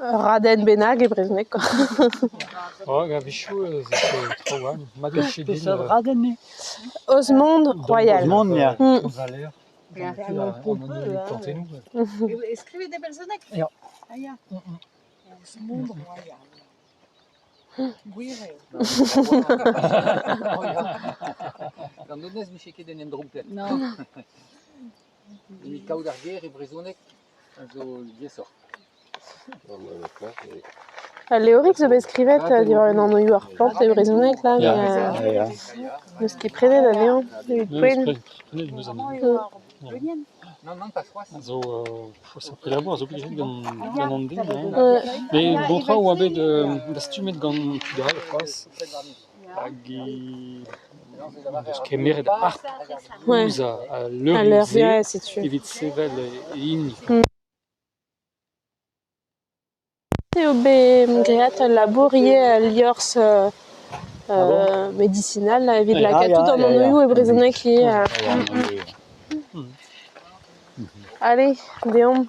Ur raden bennak e brezhoneg kwa. Oh a-wechoù ez eus traoù all. Mat eo ket din. Peseurt raden eo ? Osmond Royal. Osmond ya. Amzer. Plantennoù. Skrivet e brezhoneg ? Ya. Ah ya. Osmond Royal. Gwir eo. Gant honnezh 'vije ket en em dromplet. Non. Evit kaout ar ger e brezhoneg a zo diaesoc'h. Al levrig zo bet skrivet diwar un anvioù ar plant e brezhoneg là, Ya. mais Ya. n'eus ket prenet anezhañ evit poent. Prenet 'm eus anezhañ. Eo ar bleunienn. Non, non, pas c'hoazh. Zo euh, labour a zo bet graet gant, gant an den. Hein. Ouais. Mais bon tra oa bet dastumet gant tud all c'hoazh hag e deus kemeret harp Ouais. ouzh al Al leurioù-se leurioù, setu. evit sevel e hini. Eo bet graet ul labour ivez el liorzh medisinal evit lakaat tout an anvioù e brezhoneg ivez. Allez, deomp.